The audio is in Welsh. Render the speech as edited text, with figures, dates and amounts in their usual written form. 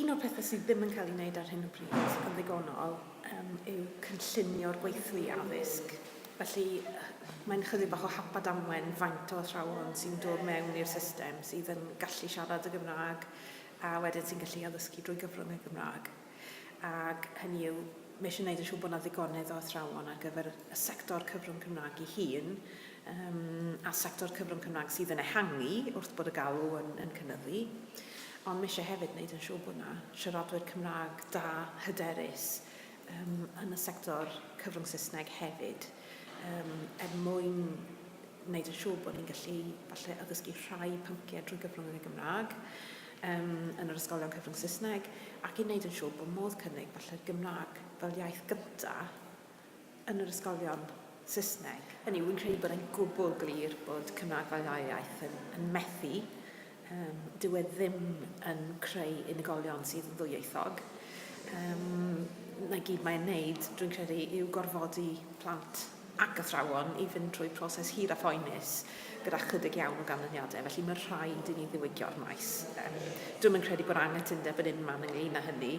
Un o'r pethau sydd ddim yn cael ei wneud ar hyn o bryd yn ddigonol um, yw cynllunio'r gweithlu addysg. Felly mae'n chydig bach o hap a damwen faint o athrawon sy'n dod mewn i'r system sydd yn gallu siarad y Gymraeg a wedyn sy'n gallu addysgu drwy gyfrwng y Gymraeg. Ac hynny yw, mae eisiau gwneud yn siŵr bod yna ddigonedd o athrawon ar gyfer y sector cyfrwng Cymraeg ei hun, um, a sector cyfrwng Cymraeg sydd yn ehangu wrth bod y galw yn, yn cynyddu. Ond mae eisiau hefyd wneud yn siŵr bod yna siaradwyr Cymraeg da, hyderus um, yn y sector cyfrwng Saesneg hefyd, um, er mwyn wneud yn siŵr bod ni'n gallu falle addysgu rhai pynciau drwy gyfrwng y Gymraeg um, yn yr ysgolion cyfrwng Saesneg ac i wneud yn siŵr bod modd cynnig falle'r Gymraeg fel iaith gyntaf yn yr ysgolion Saesneg. Hynny yw, wy'n credu bod e'n gwbl glir bod Cymraeg fel ail iaith yn, yn methu. Um, dyw e ddim yn creu unigolion sydd yn ddwyieithog. Um, na gyd mae'n neud, dwi'n credu, yw gorfodi plant ac athrawon i fynd trwy proses hir a phoenus gyda chydig iawn o ganlyniadau, felly mae rhaid i ni ddiwygio'r maes. Um, dwi'm yn credu bod anghytundeb yn unman ynglyn â hynny.